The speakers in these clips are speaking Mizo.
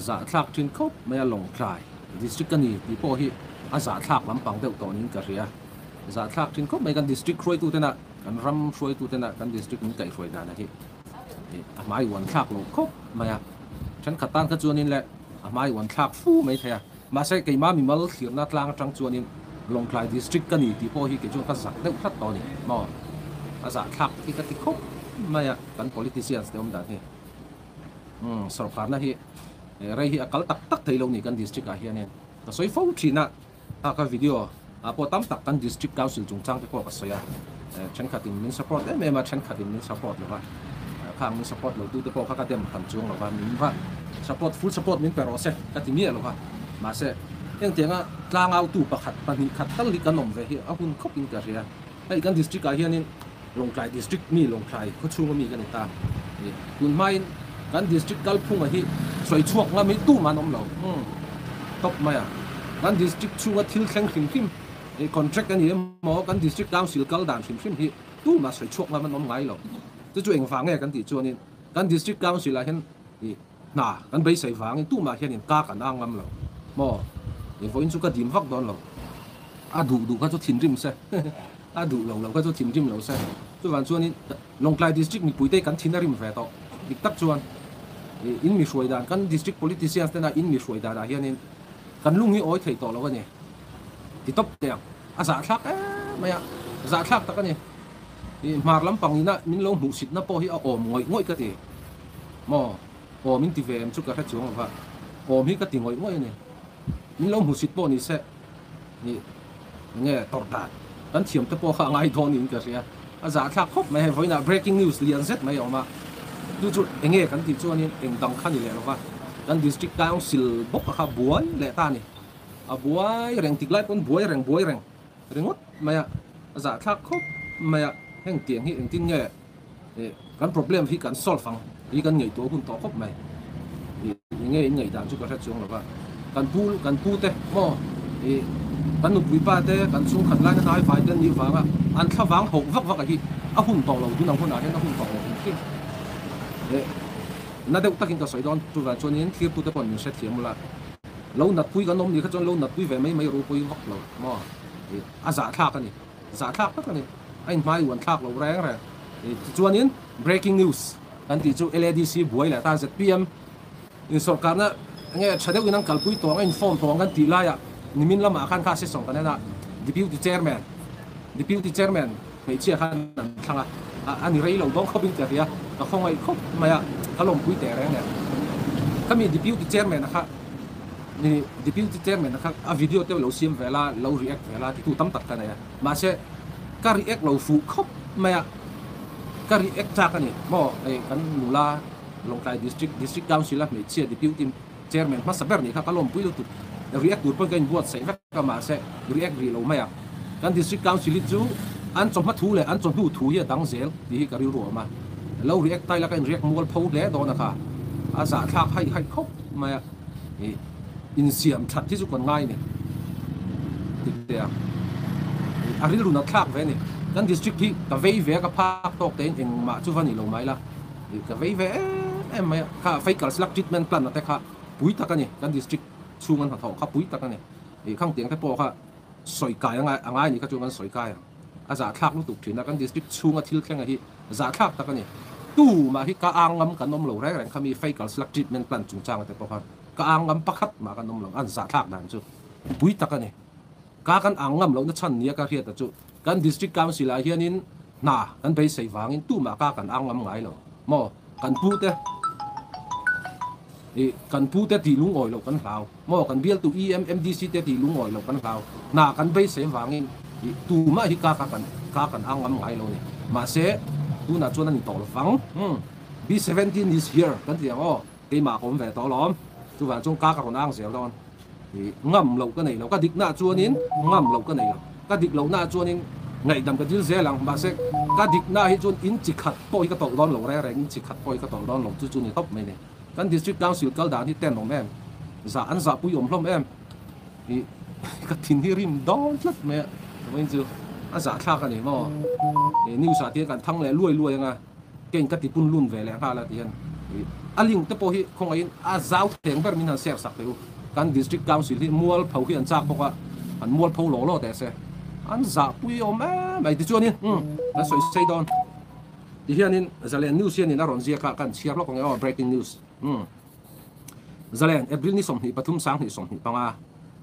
Zahthlak thin khawp mai a Lawngtlai District a ni tih pawh hi a zahthlak lampang deuh tawh niin ka hria. Zahthlak thin khawp mai kan District hruaitu tena kan ram hruaitu tena kan District min kaihhruai dan hi a hmai uan thlak lo khawp mai a. Thenkhat tan kha chuanin le a hmai uan thlak fu mai thei a. Mahse keimah mimal thlirna tlang atang chuanin Lawngtlai District ka ni tih pawh hi kei chuan ka zak deuh tlat tawh a ni maw. A zahthlak hi ka ti khawp mai a kan politicians te awm dan hi. Umm sorkarna hi rei hi a kal tak tak thei lo ni kan district ah hianin ka sawi fo thin a, a ka video ah pawh tam tak kan district council chungchang te pawh ka sawi a, thenkhat in min support em em a thenkhat in min support lo va, khang min support lo tu te pawh kha ka dem hran chuang lo va, min va support full support min pe rawh se ka ti miah lo va, mahse engtianga tlangau tu pakhat pahnih khat tal hi kan awm ve hi a hun khawp in ka hria. Hei kan district ah hianin Lawngtlai district mi Lawngtlai khawchhunga mi ka ni ta. Tun hmain kan district kalphunga hi sawi chhuak ngam hi tumah an awm lo. Umm top mai a. Kan district chhunga thil thleng hrim hrim contract a ni emaw kan district council kal dan hrim hrim hi tumah sawi chhuak ngam an awm ngai lo. Chu chu engvang nge kan tih chuanin kan district council ah hian hna kan beisei vangin tumah hianin ka kan ang ngam lo maw? Vawiin chu ka dim vak dawn lo. A duh duh kha chu thinrim se, a duh lo lo kha chu thinrim lo se. Chuvang chuanin Lawngtlai District mipuite kan thin a rim ve tawh. Dik tak chuan in mi hruai dan, kan District politicians tena in mi hruai danah hianin kan lung hi awi thei tawh lo a ni. Ti tawp teh ang. A zahthlak em mai a, zahthlak tak a ni. Hmar lampang ina min lo hmuhsitna pawh hi a awm ngawih ngawih ka ti. Maw? Aw min ti ve em chu ka hre chuang lova, awm hi ka ti ngawih ngawih a ni. Min lo hmuhsit pawh ni se, ih nge tawrh dan kan thiam te pawh kha a ngai dawn niin ka hria. A zahthlak khawp mai hei, vawiinah breaking news lian zet mai a awm a, chu chu enge kan tih chuanin eng dang kha ni leh lova, kan district council bawk a kha buai leh ta a ni. A buai reng tik lai pawn buai reng buai reng ringawt mai a, a zahthlak khawp mai a, heng tiang hi engtin nge Kan problem hi kan solve ang hi kan ngaihtuah hun tawh khawp mai. Enge in ngaihdan chu ka hre chuang lo va. Kan pu kan pu te maw ih kan nupui pa te kan chhungkhat laina hnai vai te an nih vanga an thla vang hauh vak vak a hi a hun tawh lo tun ang hunah hian a hun tawh lo hrim hrim. Na deuh takin ka sawi dawn chuvang chuanin thlirtute pawh min hrethiam ula lo natpui kan awm nih kha chuan lo natpui ve mai mai ropui vak lo maw ih a zahthlak a ni. Zahthlak tak a ni. A inhmai uan thlak lo reng reng. Tichuanin breaking news kan tih chu LADC buai leh atan zpm in sawrkarna nge tha deuhin an kalpui tawng a inform tawng kan tih laiah nimin lamah khan kha session kan en a Deputy Chairman Deputy Chairman hmeichhia khan an thlang a a ni rei lo dawng khawpin ka hria ka khawngaih khawp mai a ka lawmpui teh reng nen khami Deputy Chairman a kha Ni Deputy Chairman kha a video te lo siam ve la, lo react ve la titu tam tak ka nei a. Mahse, ka react lo fuh khawp mai a, ka react chak a ni. Maw hei kan nula Lawngtlai District, District Council a hmeichhia Deputy Chairman hmasa ber nih kha ka lawmpui lutuk. React tur pawn ka inbuatsaih vek a, mahse react rih lo mai a. Kan District Council hi chu an chawhma thu leh an chawhnu thu hi a dang zel tih hi ka rilru a awm a. Lo react ta ila ka in react mual pho hle dawn a kha, a zahthlak haih haih khawp mai a. Ih insiam that hi chu kan ngai ni dik te a, a rilru nat thlak ve a ni. Kan district hi ka vei ve a, ka phak tawk te in engmah chu va ni lo mai la, ih ka vei ve em em mai a, kha fecal slug treatment plant a te kha pui tak a ni, kan district chhung an hnathawh kha pui tak a ni, ih khang tiang te pawh kha sawi kai a ngai a ni kha chu kan sawi kai ang, a zahthlak lutuk thin a, kan district chhunga thil thleng a hi zahthlak tak a ni. Tumah hi ka ang ngam kan awm lo reng reng kha mi fecal slug treatment plant chungchang te pawh kha ka ang ngam pakhat mah kan awm lo, an zahthlak dan chu pui tak a ni. Ka kan ang ngam lohna chhan nia ka hriat a chu kan district council ah hianin hna kan beisei vangin tumah ka kan ang ngam ngai lo maw kan pu te ih kan pu te tih lungawi loh kan hlau maw kan bialtu EM MDC te tih lungawi loh kan hlau hna kan beisei vangin ih tumah hi ka ka kan ka kan ang ngam ngai lo a ni mahse tunah chuan a ni tawh lovang umm B17 is here kan ti ang aw keimah ka awm ve tawh alawm chuvang chuan ka ka rawn ang zel dawn ih ngam loh ka nei lo ka dikna chuanin ngam loh ka nei lo ka dik lohna chuanin ngaihdam ka dil zel ang mahse ka dikna hi chuan in chi khat pawh hi ka tawlh dawn lo reng reng in chi khat pawh hi ka tawlh dawn lo chu chu ni tawp mai ni. Kan District Council kal dan hi ten awm em? Zah an zahpui awm hlawm em? Ih ka thin hi rim dawn tlat mai a, vawiin chu a zahthlak a ni maw? Ih news ah te hian kan thang leh luai luai anga, keng ka ti pun lun ve leh nghal a ti hian ih A link te pawh hi khawngaihin a zau theng ber min han share sak teh u. Kan District Council hi mualpho hi an chak bawk a, an mualpho law law teh se. An zahpui awm em mai. Tichuanin umm kan sawi sei dawn. Tihianin Zalen News hianin a rawn ziak a, kan chhiar lawk ang e aw, breaking news. Umm Zalen, April ni 23 2025,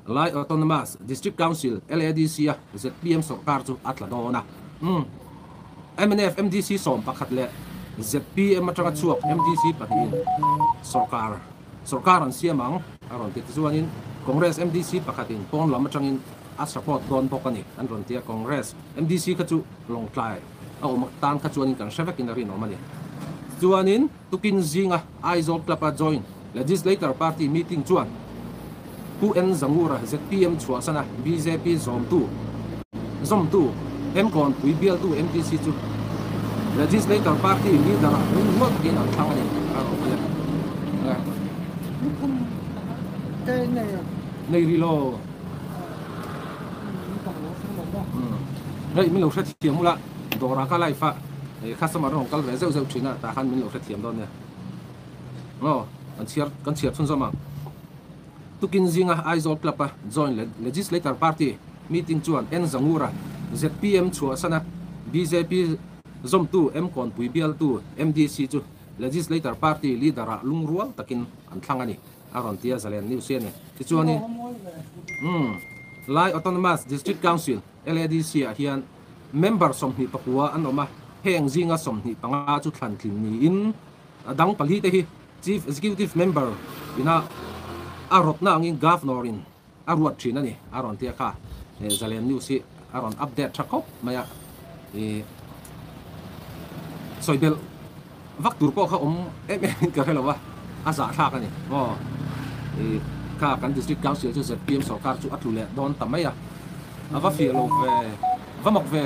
Lai Autonomous District Council, LADC, a zpm sorkar chu a tla dawn a. Umm mnf MDC 11 leh zpm atanga chhuak MDC pahnihin sorkar sorkar an siam ang a rawn ti. Tichuanin Congress MDC pakhatin pawn lam atangin a support dawn bawk a ni an rawn ti a. Congress MDC kha chu Lawngtlai a awm tan kha chuanin kan hre vekin a rinawm a ni. Tichuanin. Tukin zinga Aizawl Club-a Joint Legislator Party meeting chuan Pu N Zangura zpm chhuahsana bjp zawmtu zawmtu Mkawnpui bialtu MDC chu Legislator Party leader-ah lungrual takin an thlang a ni a rawn ti a. Nei rih lo. Hei min lo hrethiam ula dawrah ka live a. Hei customer rawn kal ve zeuh zeuh thin a tah khan min lo hrethiam dawn nia. Aw kan chhiar kan chhiar chhunzawm ang. Tukin zinga Aizawl Club a Joint Legislator Party meeting chuan N Zangura zpm chhuahsana bjp zawmtu M Kawnpui bialtu MDC chu Legislator Party leader ah lungrual takin an thlang a ni a rawn ti a Zalen News hi a ni. Tichuanin umm Lai Autonomous District Council LADC ah hian Member 29 an awm a, heng zinga 25 chu thlan tlin niin a dang pali te hi Chief Executive Member ina a rawtna angin Governor in a ruat thin a ni a rawn ti a kha Zalen News hi a rawn update tha khawp mai a, ih sawi belh vak tur pawh kha awm em em in ka hre lo a, a zahthlak a ni maw ih kha kan District Council chu zpm sorkar chu a tlu leh dawn ta mai a, a va fiah lo ve, va mak ve,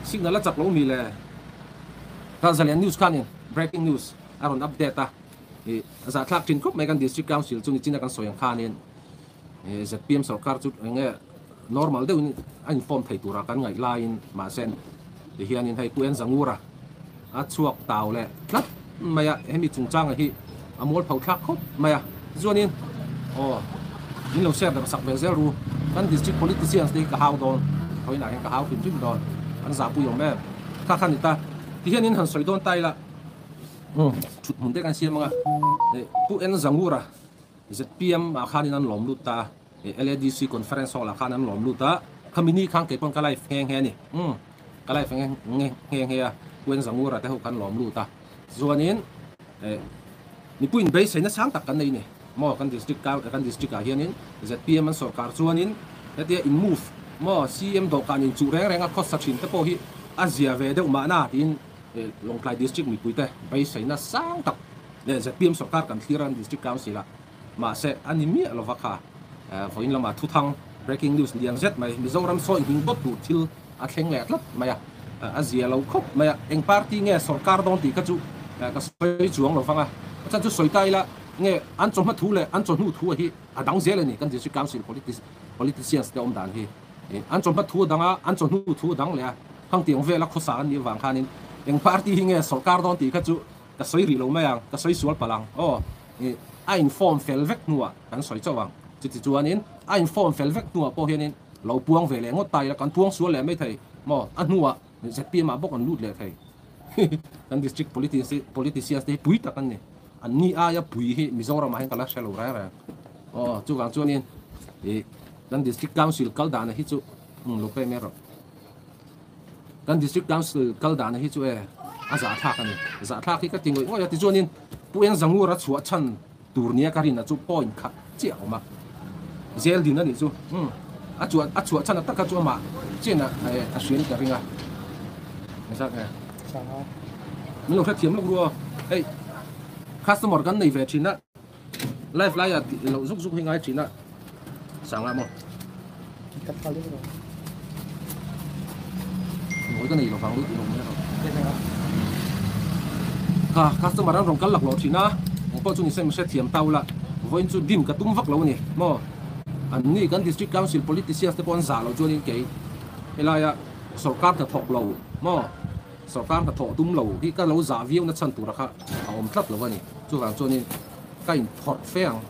signal a chak lo mi le, kha Zalian News khanin breaking news a rawn update a, ih a zahthlak thin khawp mai kan District Council chu nichina kan sawi ang khanin ih zpm sorkar chu eng nge normal deuhin a inform thei tura kan ngaih laiin mahse tihianin hei Pu Enzangura a chhuak tau leh tlat mai a, hemi chungchanga hi a mualpho thlak khawp mai a, tichuanin aw min lo share darh sak ve zel ru, kan district politicians te hi ka hau dawn, khawihnah hian ka hau hrim hrim dawn, an zahpui awm em, kha kha ni ta, tihianin han sawi dawn ta ila, thut hmun te kan siam anga, Pu Enzangura zpm ah khanin an lawm lut ta a. LADC conference hall ah khan an lawm lut a, khami ni khan kei pawn ka live nghe nghe a ni, umm ka live nghe nghe nghe a, Pu Enzangura te ho khan lawm lut a, chuanin eh mipui in beiseina sang tak kan nei ni maw kan district kan district ah hianin zpm an sawrkar chuanin hetia in move maw CM dawhkan in chuh reng reng a khawsa thin te pawh hi a zia ve deuh mahna tiin Lawngtlai district mipui te beiseina sang tak leh zpm sawrkar kan thlir a an district council ah. Mahse, a ni miah lova kha vawiin lamah thuthang, breaking news, lian zet mai, Mizoram sawi hming bawt tur thil a thleng leh tlat mai a, a zia lo khawp mai a, eng party nge sorkar dawn tih kha chu ka sawi chuang lo vang a, a chhan chu sawi ta ila nge an chawhma thu leh an chawhnu thu hi a dang zel a ni, kan district council politicians te awm dan hi an chawhma thu a dang a, an chawhnu thu a dang leh a, khang tiang vela khawsa an nih avang khanin eng party hi nge sorkar dawn tih kha chu ka sawi rih lo mai ang, ka sawi sual palh ang aw. Ih, a inform fel vek hnuah kan sawi chauh ang. Chuti chuanin a inform fel vek hnuah pawh hianin lo puang ve leh ngawt ta ila kan puang sual leh mai thei maw? A hnuah zpm ah bawk an lut leh thei. Kan district politicians te hi pui tak an ni. An ni aia pui hi Mizoram ah hian ka la hre lo reng reng. Aw, chuvang chuanin ih, kan district council kal dana hi chu lo pe mai rawh. Kan District Council kal dana hi chu e a zahthlak a ni. Zahthlak hi ka ti ngawih ngawih a, tichuanin Pu Eng Zangura chhuah chhan tur nia ka rin a chu point khat chiah a awm a. Zel din a nih chu. Umm a chhuah a chhuah chhan a taka chu amah chian a a hrian ka ring a. Engzat nge? Sanga. Min lo hrethiam lawk ru aw. Hei customer kan nei ve thin a. Live lai ah tih loh zuk zuk hi ngai thin a. Sanga maw? Ka thal deuh lo. Ngawi ka nei lo vang lut i lo mai rawh. Kha customer an rawn kal lak lo thin a, eng pawh chu ni se mi hrethiam ta ula, vawiin chu dim ka tum vak lo a ni maw? An ni kan district council politicians te pawh an zah lo chuanin kei helaia sorkar hnathawk lo maw? Sorkar hnathawh tum lo hi ka lo zah viau na chhan tura kha a awm tlat lo a ni. Chuvang chuanin ka inphawrh fe ang.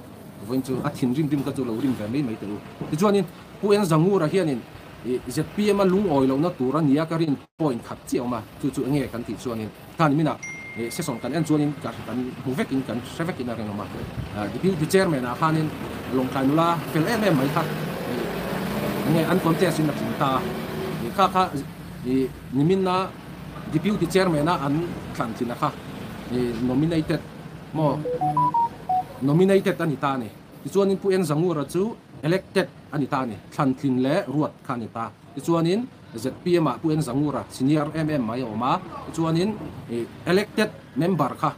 Vawiin chu a thin rim rim kha chu lo rim ve mai mai teh u. Tichuanin Pu Enzangura hianin zpm a lungawi lohna tur a nia ka rin point khat chiah awm a, chu chu enge kan tih chuanin khan minah session kan en chuanin kan hmu vekin kan hre vekin a rinawm a. Deputy Chairman ah khanin Lawngtlai nula fel em em mai kha enge an contest in a tling ta a, kha kha niminna Deputy Chairman a an thlan tlin a kha nominated maw nominated a ni ta a ni. Tichuanin Pu Enzangura chu elected a ni ta a ni, thlan tlin leh ruat kha a ni ta. Tichuanin zpm ah Pu Enzangura senior em em mai a awm a, tichuanin elected member kha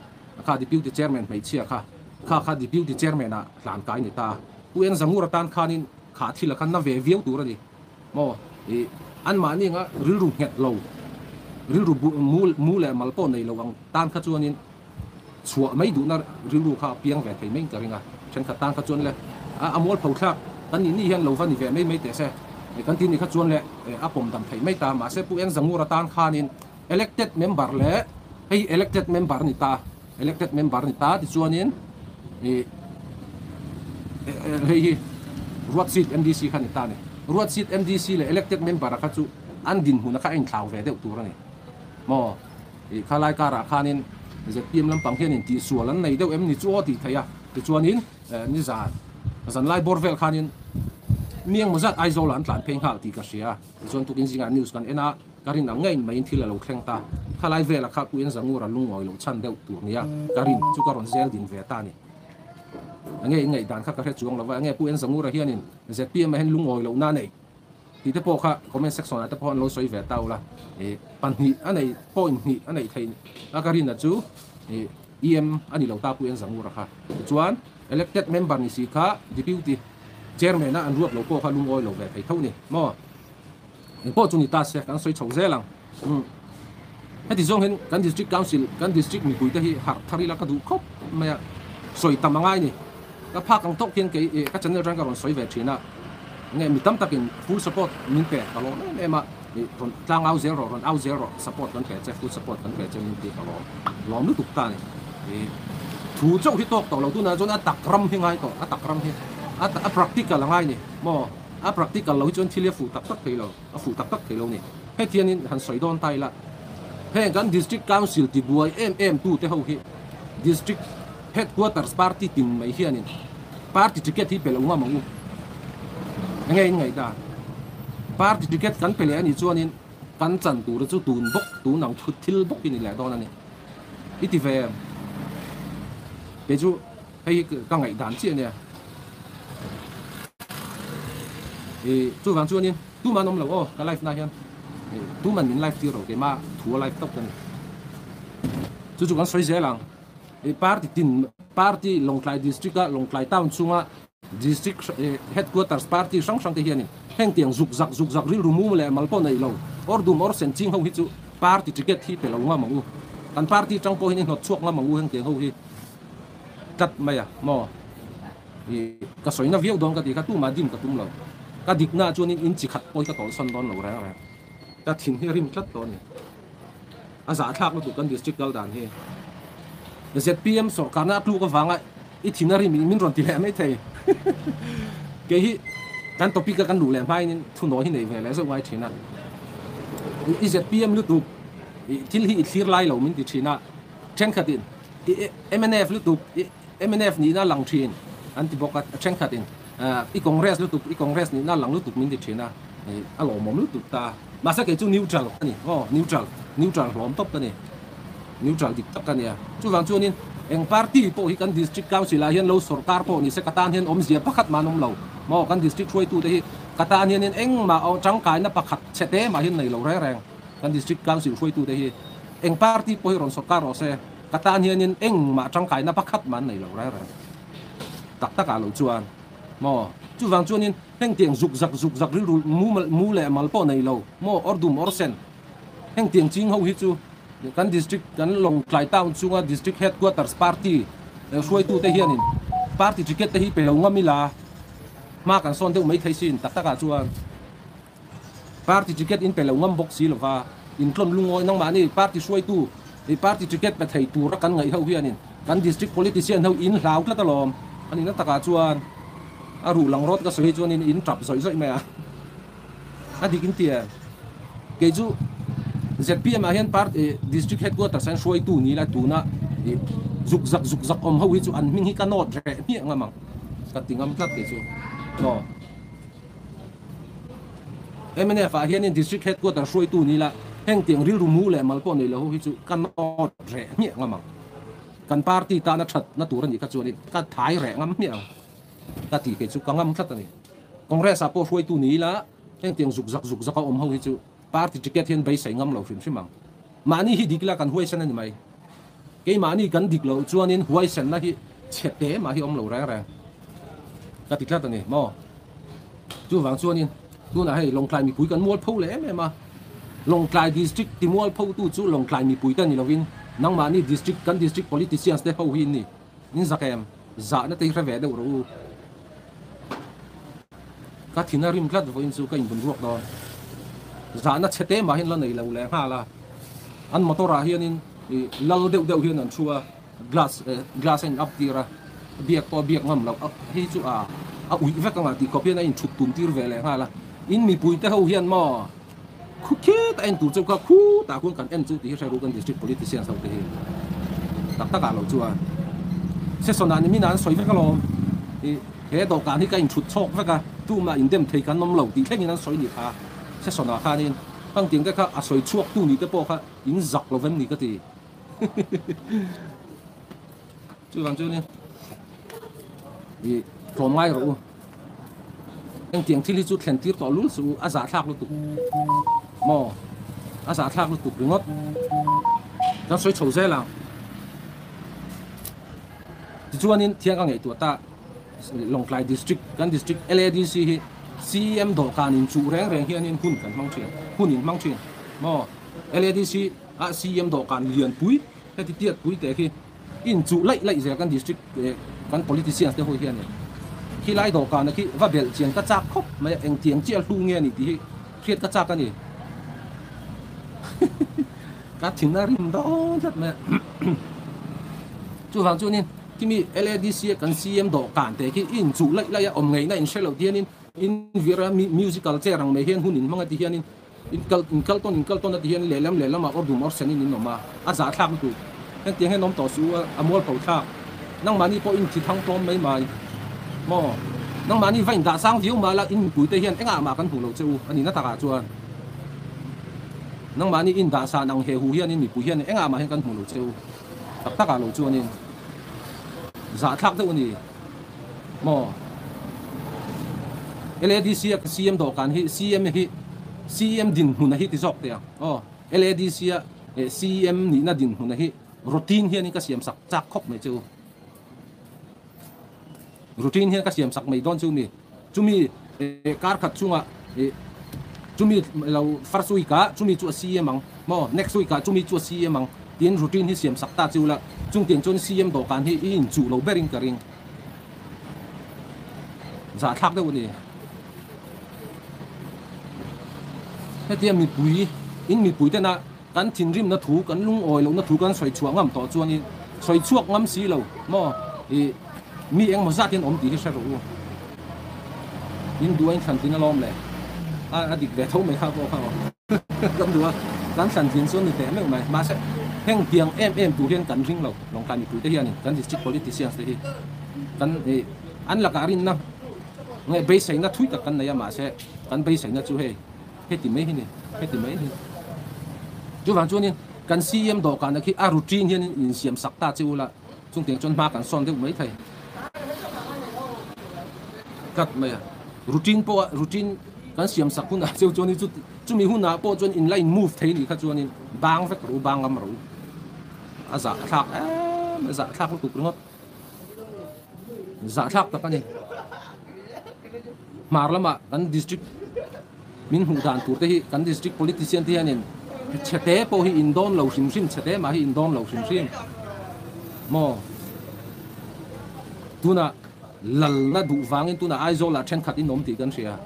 kha Deputy Chairman hmeichhia kha kha kha Deputy Chairman ah hlan kai a ni ta. Pu Enzangura tan khanin kha thil a khan na ve viau tur a ni maw? Anmahni anga rilru nghet lo, rilru mu leh mal pawh nei lo ang tan kha chuanin chhuah mai duhna rilru kha a piang ve thei mai in ka ring a, thenkhat tan kha chuan le a mual pho thlak kan nih nih hian lo va ni ve mai mai teh se kan tih nih kha chuan le a pawm dam theih mai ta, mahse Pu Eng Zangur atan khanin elected member leh hei elected member ni ta, elected member ni ta tichuanin ih hei hi ruat seat MDC kha ni ta a ni, ruat seat MDC leh elected member a kha chu an dinhmun a kha a inthlau ve deuh tur a ni maw. Ih khalai karah khanin zpm lampang hianin tihsual an nei deuh em ni chu aw tih theih a, tichuanin nizan zanlai bawr vel khanin mi engmaw zat Aizawl ah an tlan phei nghal tih ka hria, tichuan tukin zingah news kan en a, ka rin ang ngei maiin thil a lo thleng ta, khalai velah kha Pu Enzangur a lungawi loh chhan deuh tur nia ka rin chu ka rawn zel din ve ta a ni. Enge in ngaihdan kha ka hre chuang lo va, enge Pu Enzangura hianin zpm ah hian lungawi lohna a nei? Tih te pawh kha comment section ah te pawh an lo sawi ve ta ula, ih pahnih a nei point hnih a neih theih a ka rinna chu ih EM a ni lo ta Pu Enzangura kha. Tichuan elected member ni si kha deputy chairman a an ruat lo pawh kha lungawi lo ve thei tho ni maw. Eng pawh chu ni ta se kan sawi chho zel ang. Umm heti zawng hian kan district council kan district mipui te hi harh thar ila ka duh khawp mai a, sawi tam a ngai ni. Ka phak ang tawk hian kei ka channel atang ka rawn sawi ve thin a, nge mi tam takin full support min pe ka lawm em em a, ih rawn tlang au zel rawh rawn au zel rawh support kan pe che full support kan pe che min ti ka lawm lawm lutuk ta a ni. Ih thu chauh hi tawk tawh lo tunah chuan a tak ram hi ngai tawh a tak ram hi a a practical a ngai ni maw a practical lo hi chuan thil hi a fuh tak tak thei lo a fuh tak tak thei lo ni. Hetiangin han sawi dawn ta ila heng kan district council tibuai em em tute ho hi district Headquarters party tin mai hianin party ticket hi pe lo ngam ang u. Enge in ngaihdan? Party ticket kan pe leh anih chuanin kan chan tura chu tun bawk tun ang thut thil bawk hi ni leh dawn a ni. I ti ve em? Kei chu hei hi ka ngaihdan chiah ania. I chuvang chuanin tuman awm lo aw ka live na hian tuman min live tir lo keimah thu a live tawp ka ni. Chu chu kan sawi zel ang. I party tin party Lawngtlai district a Lawngtlai town chhunga district headquarters party hrang hrang te hianin heng tiang zuk zak zuk zak rilru mum leh mal pawh nei lo or dum or sen ching ho hi chu party ticket hi pe lo ngam ang u. Kan party tang pawh hian i hnawt chhuak ngam ang u heng tiang ho hi tlat mai a maw i ka sawi na viau dawn ka tih kha tumah dim ka tum lo ka dik na chuanin in chi khat pawh hi ka tawlhsawn dawn lo reng reng ka thin hi a rim tlat tawh a ni. A zahthlak lutuk kan district kal dan hi. Zpm sawrkarna a tluk avanga i thin a rim in min rawn ti leh mai thei. Kei hi kan topic a kan luh leh hmain in thunawi hi nei ve leh zeuh ngai thin a. I zpm lutuk i thil hi i thlir lai lo min ti thin a. Thenkhat in i mnf lutuk i mnf nihna lang thin an ti bawk a. Thenkhat in i congress lutuk i congress nihna lang lutuk min ti thin a. A lawmawm lutuk ta. Mahse kei chu neutral ka ni aw, neutral, neutral hlawm tawp ka ni, neutral dik tak ka nia. Chuvang chuanin eng party pawh hi kan district council ah hian lo sorkar pawh ni se ka tan hian awmzia pakhat mah an awm lo maw, kan district hruaitute hi ka tan hianin engmah aw tangkaina pakhat chhe te mah hian nei lo reng reng kan district council hruaitute hi eng party pawh hi rawn sorkar rawh se ka tan hianin engmah tangkaina pakhat mah an nei lo reng reng tak takah lo chuan maw. Chuvang chuanin Hengtiang zuk zak zuk zak rilru mu mu leh mal pawh nei lo maw or dum or sen. Hengtiang ching ho hi chu kan district kan Lawngtlai town chunga district headquarters party hruaitute hianin party ticket te hi pe lo ngam ila hma kan sawn deuh mai thei sin tak takah chuan party ticket in pe lo ngam bawk si lova. Intlawn lungawi nangmahni party hruaitu i party ticket pe thei tura kan ngaih ho hianin kan district politician ho in hlau tlat alawm. A nihna takah chuan a ruh lang rawt ka sawi hi chuanin in tap zawih zawih mai a. A dik in ti em? Kei chu zpm ah hian party district headquarters ah hian hruaitu ni ila tuna i zuk zak zuk zak awm ho hi chu an hming hi ka note reh hmiah ngam ang. Ka ti ngam tlat kei chu. Aw. Mnf ah hianin district headquarter hruaitu ni ila heng tiang rilru mu leh mal pawh nei lo ho hi chu ka nawt reh hmiah ngam ang. Kan party tana thatna tur a nih kha chuanin ka thai reh ngam hmiah ang ka tih kei chu ka ngam tlat a ni. Congress ah pawh hruaitu ni ila heng tiang zuk zak zuk zak a awm ho hi chu party ticket hian beisei ngam lo hrim hrim ang. Mahni hi dik ila kan huaisen a ni mai. Keimahni kan dik loh chuanin huaisenna hi chhe te mah hi awm lo reng reng ka ti tlat a ni maw? Chuvang chuanin tunah hei Lawngtlai mipui kan mualpho leh em em a, Lawngtlai District ti mualphotu chu Lawngtlai mipui te ni lovin nangmahni District kan District Politicians te ho hi in ni. In zak em? Zahna te hi hre ve deuh rawh u. Ka thin a rim tlat vawiin chu ka inbun ruak dawn. Zahna chhe te mahin la nei lo leh nghal a. An motor ah hianin ih lal deuh deuh hian an thu a, glass eh glass a in up tir a, biak pawh a biak ngam loh a hei chu a a uih vek anga tih khawp hian a inthut tum tir ve leh nghal a. In mipui te ho hian maw khu khit a en tur chauh kha khutah khuan kan en chu tih hi hre ru kan district politicians ho te hi tak tak ah lo chuan session ah nimin ah an sawi vek alawm ih he dawhkan hi ka inthut chhawk vek a tumah indem thei kan awm lo tih thlengin an sawi nih kha session ah khanin hang tiang te kha a sawi chhuak tu nih te pawh kha in zak lo vem ni ka ti chuvang chuanin ih tlawm ngai rawh u. Engtiang thil hi chu thlen tir tawh lul suh u, a zahthlak lutuk maw? A zahthlak lutuk ringawt. Kan sawi chho zel ang. Tichuanin thiang ka ngaihtuah ta Lawngtlai District, kan District LADC hi CEM dawhkan in chuh reng reng hianin hun kan hmang thin, hun in hmang thin maw? LADC ah CEM dawhkan lianpui heti tiat pui teh khi In chuh laih laih zel kan district kan politicians te ho hian in khilai dawhkan a khi va belh chian ka chak khawp mai a, engtiang chiah hlu nge a nih tih hi hriat ka chak a ni. Ka thin a rim dawn tlat mai a. Chuvang chuanin khimi LADC a kan CM dawhkan te khi in chuh laih laih a awm ngeihna in hre loh ti hianin in vir a musical chair ang mai hian hun in hmang a ti hianin In kal in kal tawn in kal tawn a ti hian lehlam lehlam ah awr dum awr sen in in awm a, a zahthlak lutuk. Hengtiang hian awm tawh suh u a, a mualpho thlak. Nangmahni pawh in thi thang tlawm mai mai maw? Nangmahni va in dah sang viau mah la in mipui te hian engah mah kan hmuh lo che u a nihna takah chuan nangmahni in dah san ang he hu hian in mipui hian engah mah hian kan hmuh lo che u tak takah lo chuan in zahthlak deuh a ni. Maw? LADC a CM dawhkan hi CM hi CM dinhmun a hi ti zawk teh ang aw. LADC a CM nihna dinhmun a hi routine hianin ka siam sak chak khawp mai che u. Routine hian ka siam sak mai dawn chu mi. Chumi kar khat chungah chumi lo first week ah chumi chu a CM ang maw next week ah chumi chu a CM ang tiin routine hi siam sak ta chu la chung tiang chuan CM dawhkan hi i inchuh lo berin ka ring zahthlak deuh a ni. Hetia mipui in mipui tena kan thinrimna thu kan lungawi lohna thu kan sawi chhuah ngam tawh chuanin sawi chhuak ngam si lo maw ih mi engmaw zat hian awm tih hi hre rawh u. In duh a in thlan tlin alawm le a a dik ve tho mai kha pawh kha aw kan duh a kan thlan tlin chuan ni teh meuh mai mahse heng tiang em em tur hian kan ring lo Lawngtlai mipui te hianin kan district politicians te hi kan ih an lakah rinna nge beiseina thui tak kan nei a mahse kan beiseina chu hei Heti mai hi ni, heti mai hi. Chuvang chuanin kan CM dawhkanah khi a routine hian insiam sak ta che ula, chungtiang chuan hma kan sawn deuh mai thei. Tlat mai a, routine pawh a routine kan siam sak hunah cheu chuanin chu chumi hunah pawh chuan in la in move thei nih kha chuanin bang vek rawh u, bang ngam rawh u. A zahthlak em, a zahthlak lutuk ringawt. Zahthlak tak a ni. Hmar lamah kan district min hmuh dan tur te hi kan district politician te hianin chhete pawh hi in dawn lo hrim hrim chhete mah hi in dawn lo hrim hrim maw tunah lalna duh vangin tunah Aizawl ah thenkhat in awm tih kan hria.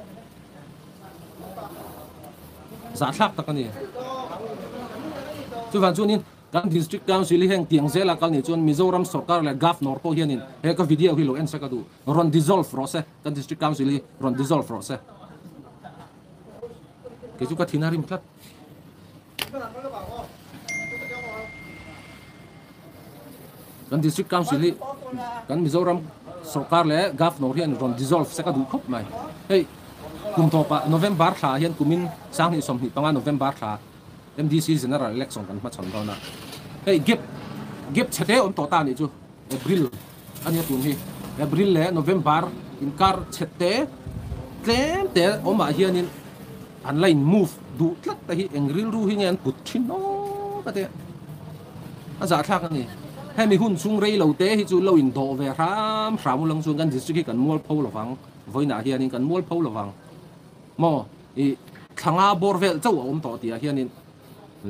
Zahthlak tak a ni. Chuvang chuanin kan District Council hi heng tiang zela kal nih chuan Mizoram sorkar leh Governor pawh hianin he ka video hi lo en se ka duh. Rawn dissolve rawh se, kan District Council hi rawn dissolve rawh se. Kei chu ka thin a rim tlat. Kan District Council hi kan Mizoram sorkar leh Governor hian rawn dissolve se ka duh khawp mai. Hei kum tawpah November thla hian kumin 2025 November thla MDC General Election kan hmachhawn dawn a. Hei gap gap chhe te awm tawh ta anih chu April a nia tun hi. April leh November inkar chhe te tlem te awmah hianin An la in move duh tlat te hi eng rilru hi nge an put thin awk a te a zahthlak a ni. Hemi hun chhung rei lo te hi chu lo in dawh ve hram hram ulang chuan kan district hi kan mual pho lovang, vawiinah hianin kan mual pho lovang maw i thlanga bawr vel chauh a awm tawh tihah hianin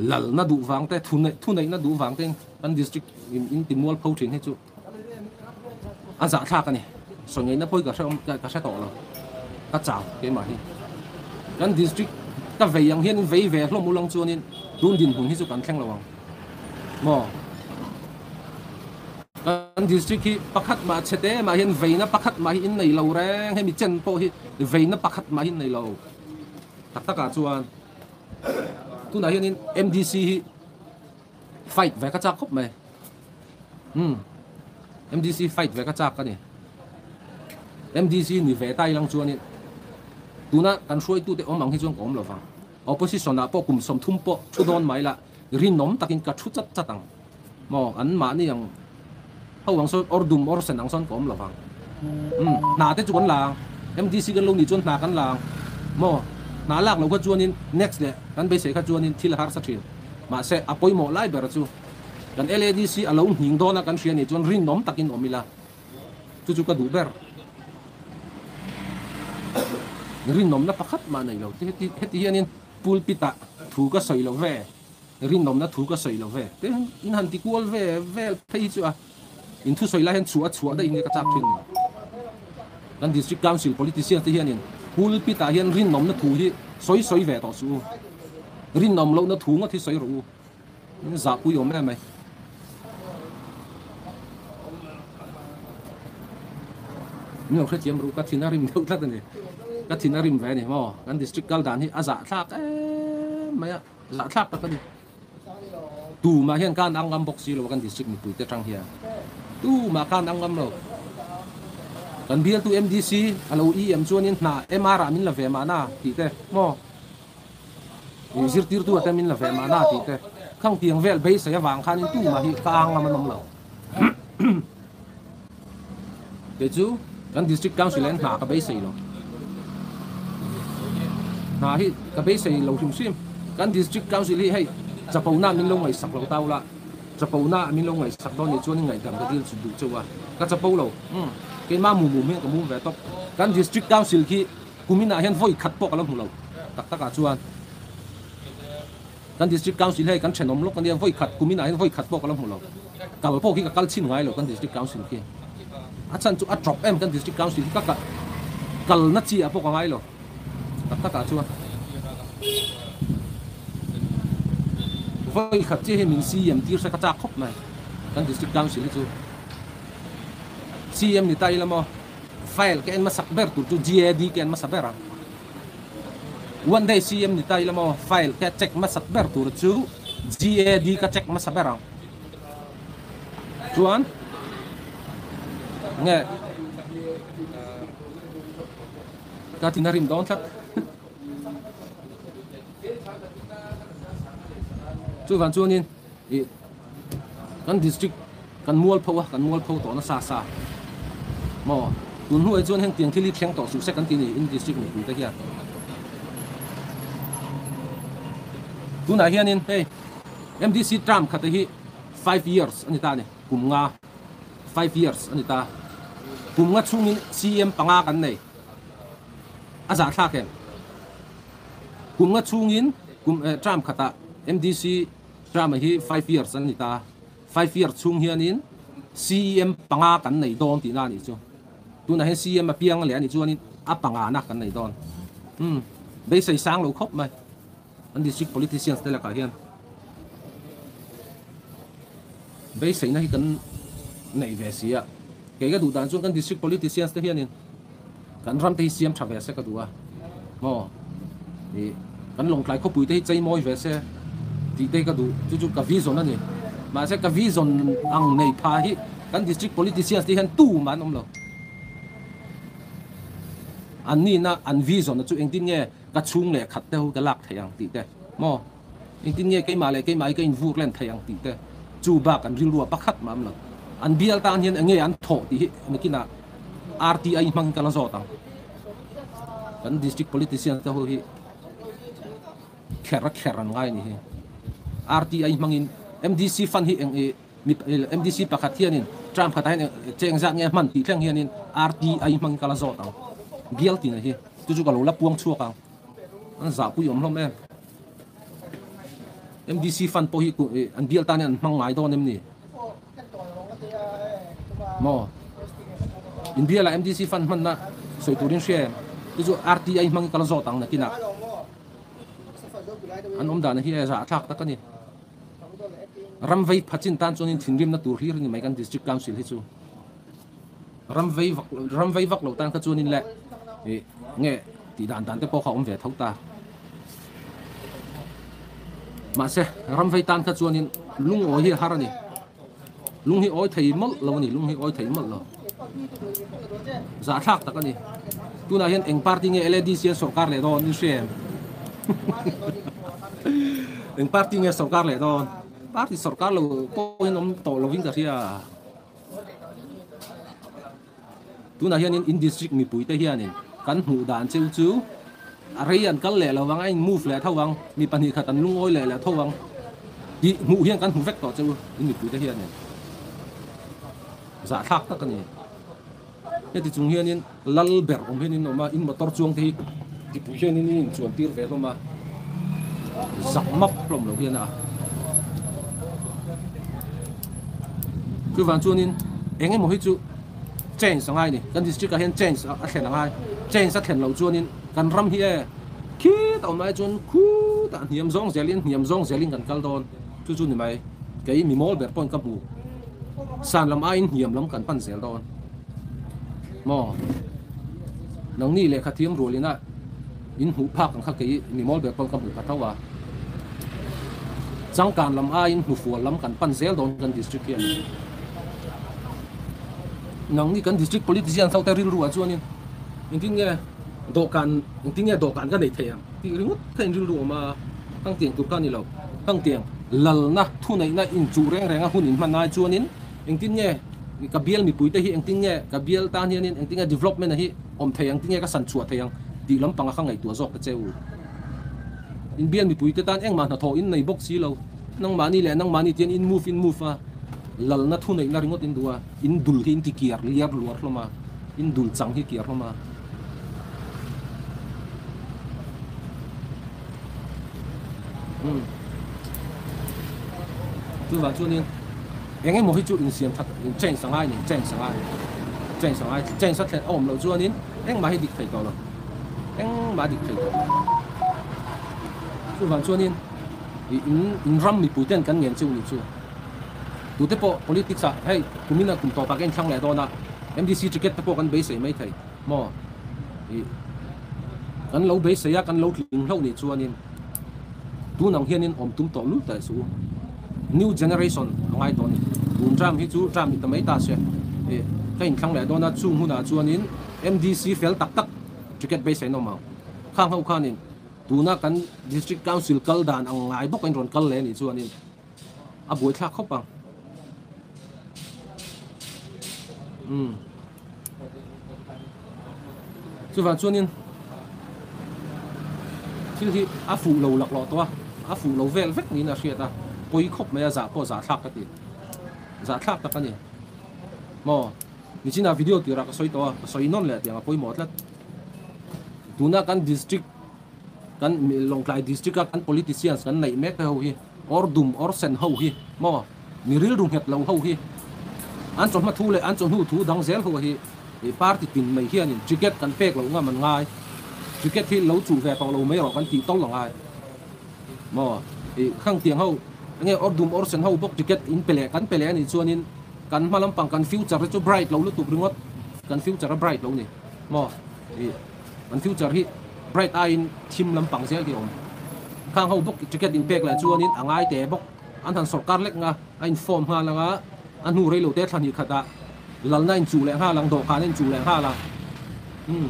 lalna duh vang te thuneihna duh vang tein kan district in in ti mual pho thin hi chu A zahthlak a ni. Sawi ngaihna pawh hi ka hre awm ka hre tawh lo. Ka chau keimah hi. Kan district ka vei ang hian vei ve hlawm ulang chuanin tun dinhmun hi chu kan thleng lo ang maw? Kan district hi pakhat mah chhe te mah hian veina pakhat mah hi in nei lo reng. Hemi chen pawh hi veina pakhat mah hi in nei lo. Tak takah chuan tunah hianin MDC hi Fight ve ka chak khawp mai. Umm. MDC fight ve ka chak ka ni. MDC ni ve ta ilang chuanin tuna kan hruaitute awm ang hi chuan ka awm lovang. Opposition ah pawh kum 30 pawh thu dawn mai la rinawm takin ka thu chat chat ang. Maw an mahni ang ho ang sawn or dum or sen ang sawn ka awm lovang. Umm hna te chu kan la ang. MDC kan lo nih chuan hna kan la ang. Maw hna lak loh kha chuanin next leh kan beisei kha chuanin thil a harsa thin. Mahse, a pawimawh lai ber chu kan LADC a lo nghing dawn a kan hria nih chuan rinawm takin awm ila, chu chu ka duh ber. Rinawmna pakhat mah nei lo. Heti heti hianin pulpit-ah thu ka sawi lo ve, rinawmna thu ka sawi lo ve te in han ti kual ve vel phei hi chu a in thusawi lai hian chhuah a chhuah daih nge ka chak thin ni. Kan District Council politicians te hianin pulpit-ah hian rinawmna thu hi sawi sawi ve tawh suh u. Rinawm lohna thu ngawt hi sawi rawh u. In zahpui awm em mai. Min lo hrethiam ru ka thin a rim deuh tlat a ni. Ka thin a rim ve a ni maw. Kan district kal dan hi a zahthlak em mai a, zahthlak tak a ni. Tumah hian khan ang ngam bawk si lo kan district mipui te tang hian. Tumah khan ang ngam lo. Kan bialtu MDC a lo EM chuanin hna MR ah min la ve mahna tih te maw. Ih zirtirtu ate min la ve mahna tih te khang tiang vel beisei avang khanin tumah hi ka ang ngam an awm lo. Kei chu kan district council ah hian hna ka beisei lo. Hna hi ka beisei lo hrim hrim. Kan district council hi hei chapona min lo ngaihsak lo tau la, chapona min lo ngaihsak dawn nih chuan ngaihdam ka dil duh cheu a, ka chapo lo. Umm keimah mum mum hian ka mum ve tawp. Kan district council khi kuminah hian vawi khat pawh ka lo hmu lo tak takah chuan. Kan District Council hei kan thenawm lawk ania, vawi khat kum inah hian vawi khat pawh ka la hmu lo. Kal pawh khi ka kal chhin ngai lo kan District Council khi. A chhan chu a drop em kan District Council khi ka kalna chi ah pawh ka ngai lo tak tak ah chuan. Vawi khat chiah hi min CM tir se ka chak khawp mai kan District Council hi chu. CM ni ta ila maw file ka en hmasak ber tur chu GAD ka en hmasa ber ang. One day CM ni ta ila maw file ka check hmasak ber tur chu GAD ka check hmasa ber ang. Chuan nge ka thin a rim dawn tlat. Chuvang chuanin ih kan district kan mualpho a kan mualpho tawh nasa sa maw tun hnuai chuan heng tiang thil hi thleng tawh suh se kan ti ni in district mipui te hian tunah hianin hei MDC term khat hi 5 years ani ta ni kum nga 5 years ani ta kum nga chhungin CM panga kan nei a zahthlak em kum nga chhungin kum term khatah MDC term hi 5 years ani ta 5 year chhung hianin CEM panga kan nei dawn tihna a nih chu. Tunah hian CEM a piang leh a nih chuanin a pangana kan nei dawn. Umm, beisei sang lo khawp mai an district politicians te lakah hian. Beiseina hi kan nei ve si a, kei ka duh dan chuan kan district politicians te hianin kan ram te hi siam tha ve se ka duh a, maw ih kan Lawngtlai khawpui te hi chei mawi ve se tih te hi ka duh, chu chu ka vision a ni. Mahse ka vision ang nei pha hi kan district politicians te hian tumah an awm lo. An nihna an vision-a chu engtin nge ka chhung leh khat te ho ka lak theih ang tih te maw? Engtin nge keimah leh keimah hi ka invur len thei ang tih te chu bak an rilru ah pakhat mah am lo. An bial tan hian enge an thawh tih hi nakinah RTI hmang ka la zawt ang. Kan district politician te ho hi kher a kher an ngai a nih hi. RTI hmangin MDC fund hi eng i MDC pakhat hianin term khatah hian cheng zat nge hman tih thleng hianin RTI hmangin ka la zawt ang. Bial tina hi chu chu ka lo la puang chhuak ang. An zahpui awm hlawm em. MDC fund pawh hi an bial tan hian an hmang ngai dawn em ni? Maw? In bialah MDC fund hmanna sawi turin hria em? Chu chu RTI hmangin ka la zawt ang nakinah. An awm dan hi a zahthlak tak a ni. Ram vei phachin tan chuanin thinrimna tur hlir a ni mai kan District Council hi chu. Ram vei vak ram vei vak lo tan kha chuanin le ih nge tih dan dan te pawh kha a awm ve tho ta. Mahse ram vei tan kha chuanin lungawi hi a har a ni. Lung hi awi thei mawlh lo a ni, lung hi awi thei mawlh lo. Zahthlak tak a ni. Tunah hian eng party nge LADC an sawrkar leh dawn in hria em? Eng party nge sawrkar leh dawn? Party sawrkar lo pawhin awm tawh lovin ka hria. Tunah hianin in district mipuite hianin kan hmuh dan cheu chu a rei an kal leh lo vang a in move leh tho vang, mi pahnih khat an lungawi leh leh tho vang tih hmuh hian kan hmu vek tawh cheu in mipuite hianin zahthlak tak a ni. Heti chung hianin lal ber awm hian in awm a, in motor chuang te hi mipui hianin in inchuan tir ve hlawm a, zak map hlawm lo hian a. Chuvang chuanin eng emaw hi chu change a ngai a ni, kan district ah hian change a thlen a ngai, change a thlen loh chuanin kan ram hi e khitah awm lai chuan khutah hniam zawng zelin hniam zawng zelin kan kal dawn, chu chu ni mai kei mi mawl ber pawhin ka hmu. San lam aiin hniam lam kan pan zel dawn maw? Nangni lehkha thiam rualina in hmuh phak ang kha kei mi mawl ber pawn ka hmuh pha tho a. Changkan lam aiin hnufual lam kan pan zel dawn kan district hian. Nangni kan district politician ho te rilru ah chuanin engtin nge dawhkan engtin nge dawhkan ka nei thei ang tih ringawt kha in rilru awm a, hangtiang tur kha a ni lo. Hangtiang lalna thuneihna inchuh reng renga hun inhman ai chuanin engtin nge ka bial mipuite hi engtin nge ka bial tan hianin engtin nge development a hi awm thei ang, tinge ka san chhuah thei ang tih lampanga ka ngaihtuah zawk ta che u. In bial mipuite tan engmah hnathawh in nei bawk si lo, nangmahni leh nangmahni tian in move in move a, lalna thuneihna ringawt in duh a, in dul hi in ti kiar liar luar hlawm a, in dul chang hi kiar hlawm a. Chuvang chuanin eng emaw hi chu insiam that change a ngai a ni change a ngai change a ngai change a thlen a awm loh chuanin engmah hi dik thei tawh lo engmah a dik thei tawh lo chuvang chuanin ih in in ram mipui ten kan ngen chu nih chu tute pawh politics ah hei kumin a kum tawpah ka inthlang leh dawn a M_D_C ticket te pawh kan beisei maithei maw ih kan lo beisei a kan lo tling hlauh nih chuanin tun ang hianin awm tum tawh lut ta suh u new generation a ngai tawh a ni tun term hi chu term ni ta mai ta se ih ka inthlang leh dawn a chung hunah chuanin M_D_C fel tak tak ticket beisei an awm ang khang ho khanin tuna kan district council kal dan ang ngai bawk a in rawn kal leh a nih chuanin a buaithlak khawp ang umm. Chuvang chuanin thil hi a fuh lo laklawh tawh a, a fuh lo vel vek niin a hriat a, pawi khawp mai a, zah pawh zahthlak ka ti, zahthlak tak a ni. Maw, nichina video tirah ka sawi tawh a, ka sawi nawn leh tiang a pawimawh tlat. Tuna kan district kan Lawngtlai district a kan politicians kan neih mek te ho hi awr dum awr sen ho hi maw mi rilru nghet lo ho hi an chawhma thu leh an chawhnu thu dang zel ho hi party tin mai hianin ticket kan pek loh ngam an ngai ticket hi lo chuh ve tawh lo mai rawh kan tih tawlh a ngai maw ih khang tiang ho. Enge awr dum awr sen ho bawk ticket in pe leh kan pe leh anih chuanin kan hma lampang kan future te chu bright lo lutuk ringawt kan future a bright lo ni maw ih kan future hi bright aiin thim lampang zel hi a awm. Khang ho bawk ticket in pek leh chuanin a ngai te bawk an han sawrkar lek nga a in form nghal anga a hnu rei lo te thla hnih khatah lalna in chuh leh nghal ang dawhkan a in chuh leh nghal ang umm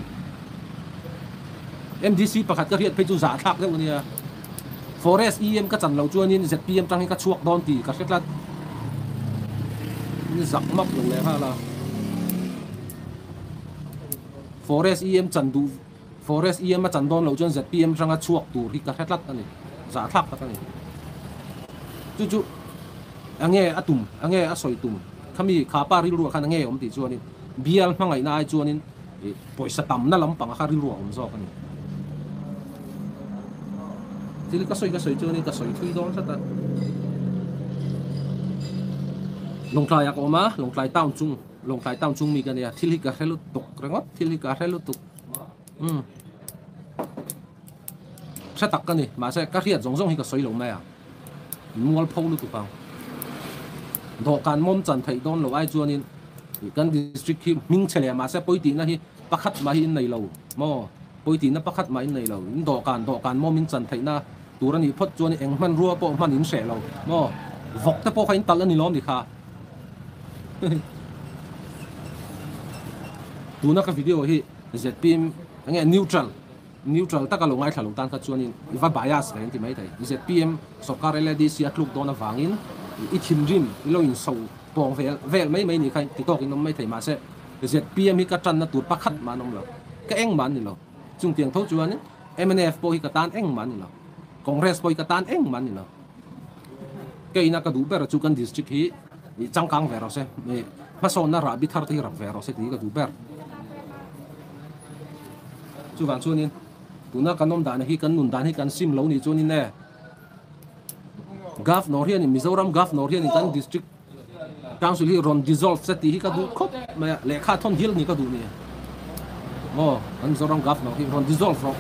MDC pakhat ka hriat phei chu zahthlak deuh ania Forest EM ka chan loh chuanin ZPM tang hi ka chhuak dawn tih ka hre tlat in zak map lo leh nghal a Forest EM chan duh Forest EM a chan dawn loh chuan ZPM tanga chhuak tur hi ka hre tlat a ni zahthlak tak a ni chu chu A nge a tum, a nge a sawi tum, khami kha pa rilruah khan a nge awm tih chuanin bial hmangaihna ai chuanin pawisa tamna lampang a kha rilruah a awm zawk a ni. Thil ka sawi ka sawi chuanin ka sawi thui dawn tlat a. Lawngtlaiah ka awm a, Lawngtlai town chung, Lawngtlai town chung mi ka nia, thil hi ka hre lutuk ringawt, thil hi ka hre lutuk. Umm. Hre tak ka ni, mahse ka hriat zawng zawng hi ka sawi lo mai a. Mual pho lutuk ang. Dawhkan mawm chan theih dawn lo ai chuanin kan district hi hming chhe leh mahse pawitihna hi pakhat mah hi in nei lo maw? Pawitihna pakhat mah in nei lo. In dawhkan dawhkan mawm in chan theihna tur a nih phawt chuan eng hmanrua pawh hman in hreh lo maw? Vawk te pawh kha in talh a ni lawm ni kha? Tuna ka video hi zpm enge neutral. Neutral taka lo ngaithla lo tan kha chuanin i va bias ve an ti maithei. Zpm sorkar LADC a tluk dawn avangin i thinrim i lo inso pawng vel vel mai mai ni kha ti tawkin awm maithei mahse zpm hi ka tanna tur pakhat mah an awm lo. Ka engmah an ni lo. Chungtiang tho chuanin mnf pawh hi ka tan engmah an ni lo. Congress pawh hi ka tan engmah an ni lo. Ka ina ka duh ber chu kan district hi changkang ve rawh se, hmasawnna rahbi thar te hi rak ve rawh se tih hi ka duh ber. Chuvang chuanin tuna kan awm dan hi kan nun dan hi kan sim lo nih chuanin e Governor hianin Mizoram Governor hianin kan district council hi rawn dissolve se tih hi ka duh khawp mai a, lehkha thawn hial ni ka duh ni. Aw kan Mizoram Governor hi rawn dissolve rawh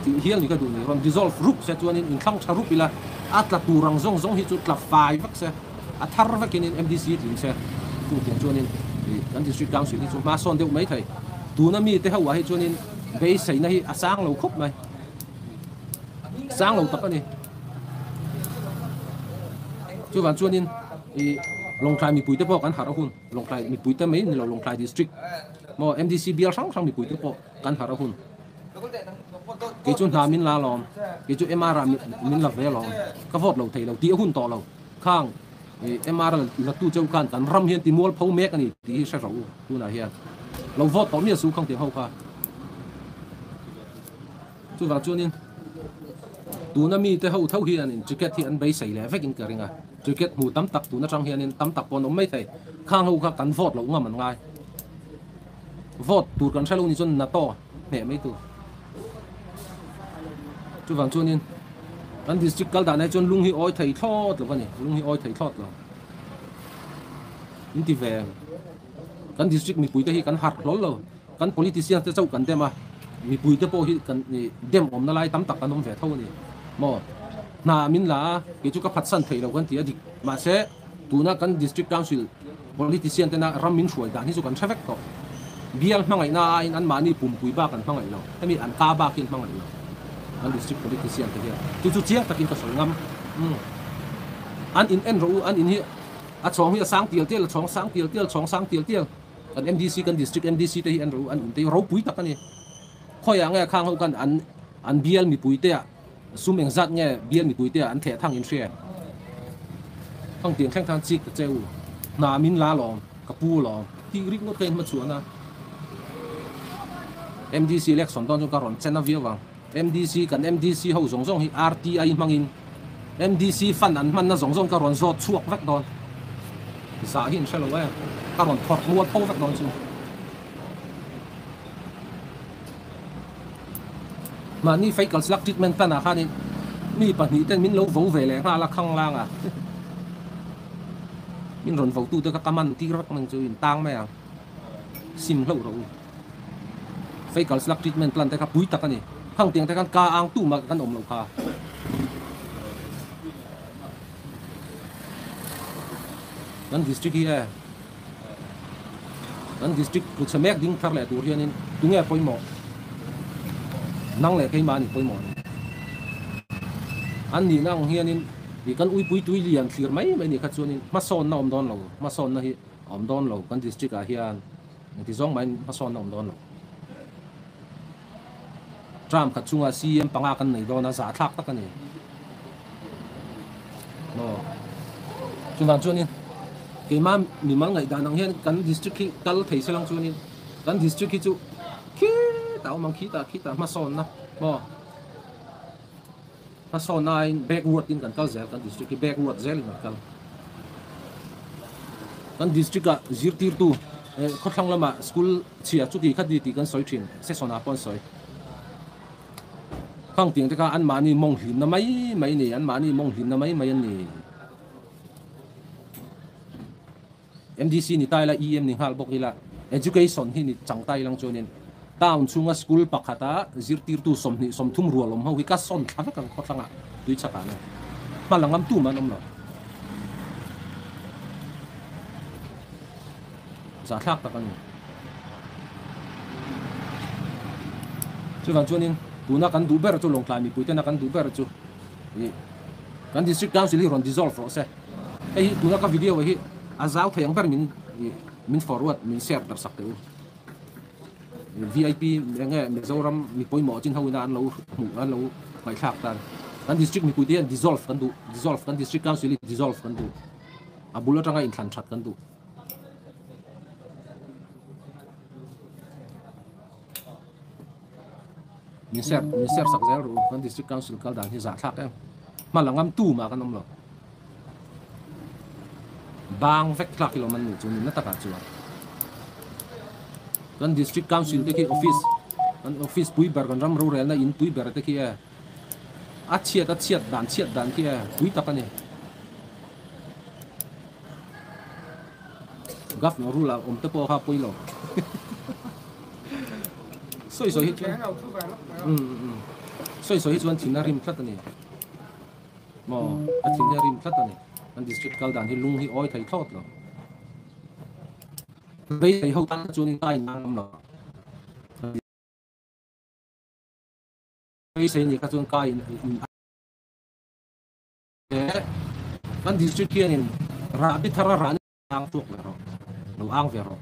tih hial ni ka duh ni, rawn dissolve rup se chuanin inthlang tha rup ila a tla tur ang zawng zawng hi chu tla fai vek se. A thar vekin in MDC tling se chu tiang chuanin kan District Council hi chu hma sawn deuh mai thei. Tuna mite ho ah hi chuanin beiseina hi a sang lo khawp mai. Sang lo tak a ni. Chuvang chuanin i Lawngtlai mipuite pawh kan harh a hun. Lawngtlai mipuite mai ni lo Lawngtlai District maw MDC bial hrang hrang mipuite pawh kan harh a hun. Kei chu hna min la alawm, kei chu MR ah min la ve alawm, ka vote lo thei lo tih a hun tawh lo. Khang MR la tu cheu khan kan ram hian ti mual pho mek a ni tih hi hre rawh u tunah hian. Lo vote tawh miah su khang tiang ho kha. Chuvang chuanin tuna mite ho tho hianin ticket hi an beisei leh vekin ka ring a. Ticket hmu tam tak tun atang hianin tam tak pawh an awm mai thei. Khang ho kha kan vote loh ngam an ngai. Vote tur kan hre lo ni chuan NATO hneh mai tur. Chuvang chuanin kan district kal dan ah chuan lung hi awi thei thlawt lo a ni, lung hi awi thei thlawt lo. In ti ve kan district mipui te hi kan harh hlawl lo, kan politician te chauh kan dem a, mipui te pawh hi kan dem awmna lai tam tak kan awm ve tho a ni maw. Hna min la a, kei chu ka phatsan thei lo kan ti a dik mahse tuna kan district council Politician tena ram min hruai dan hi chu kan hre vek tawh. Bial hmangaihna aiin anmahni pumpui bak an hmangaih lo. Hemi an ka bak hi an hmangaih lo. Kan district politician te hian. Chu chu chiang takin ka sawi ngam. Umm. An in en rawh u, an in hi a chhawng hi a sang tial tial, a chhawng sang tial tial, chhawng sang tial tial. Kan MDC, kan district MDC te hi en rawh u, an in te hi ropui tak a ni. Khawiah nge khang ho khan an an bial mipui te ah Sum engzat nge bial mipuite ah an theh thang in hria? Thang tiang thleng khan chik ta che u. Hna min la lawm, ka pu lawm. Tih rik ngawt ka in hmachhuan a. MDC election dawn chu ka rawn chen a viau ang. MDC kan MDC ho zawng zawng hi RTI hmangin MDC fund an hmanna zawng zawng ka rawn zawt chhuak vek dawn. Zah hi in hre lo em? Ka rawn thawrh mual tho vek dawn chu. Mahni faecal slug treatment plan ah khanin mi pahnih ten min lo vo ve leh nghal a khanglang a min rawn vo tu te kha ka man tir vek mang chu in tang mai ang sim hlauh rawh u faecal slug treatment plan te kha pui tak a ni khang tiang te khan ka ang tu mah kan awm lo kha. Kan district hi e kan district tlu chhe mek ding thar leh tur hianin tunge pawimawh nang leh keimah ani pawimawh ni. An nihna ang hianin ih kan uipui tui lian thlir mai mai ni kha chuanin hmasawnna awm dawn lo, hmasawnna hi a awm dawn lo kan district ah hian engti zawng mahin hmasawnna awm dawn lo. Term khat chunga CM panga kan nei dawn a, zahthlak tak a ni. Maw? Chuvang chuanin keimah mimal ngaihdan ang hian kan district hi kal thei se lang chuanin kan district hi chu khitah awm ang khitah khitah hmasawnna maw? Hmasawnna aiin backward in kan kal zel kan district hi backward zelin kan kal. Kan district ah zirtirtu khawthlang lamah school chhia chuti kha ti tih kan sawi thin session ah pawh an sawi. Khang tiang te kha anmahni mawng hlimna mai mai a ni anmahni mawng hlimna mai mai an ni. MDC ni ta ila EM ni nghal bawk ila Education hi ni chang ta ilang chuanin town chhunga school pakhata zirtirtu 20 30 rual awm ho hi ka sawn thla vek ang khawthlangah tui chhakah nen hma la ngam tum an awm lo. Zahthlak tak a ni. Chuvang chuanin tuna kan duh ber chu Lawngtlai mipui tena kan duh ber chu ih kan District Council hi rawn dissolve rawh se. Hei hi tuna ka video hi a zau thei ang ber min min forward min share tar sak teh u. VIP enge Mizoram mi pawimawh chin ho ina an lo hmuh an lo ngaihthlak tan. Kan district mipui te hian dissolve kan duh dissolve kan district council hi dissolve kan duh. A bul atanga inthlan that kan duh. Min share min share sak zel ru kan district council kal dan hi zahthlak em. Hma la ngam tu mah kan awm lo. Bang vek tlak hi lawm an nih chu nihna takah chuan kan district council te khi office kan office pui ber kan ram rorelna in pui ber te khi e a chhiat a chhiat dan chhiat dan khi e pui tak a ni. Governor rule ah awm te pawh kha pawi lo sawi sawi hi chuan sawi sawi hi chuan thin a rim tlat a ni. Maw a thin hi a rim tlat a ni. Kan district kal dan hi lung hi awi thei thlawt lo. Beisei ho tan chuan in kai nan awm lo. Beisei ni kha chuan kai in kan district hianin rahbi thar a rah ang chhuak ve rawh. Lo ang ve rawh.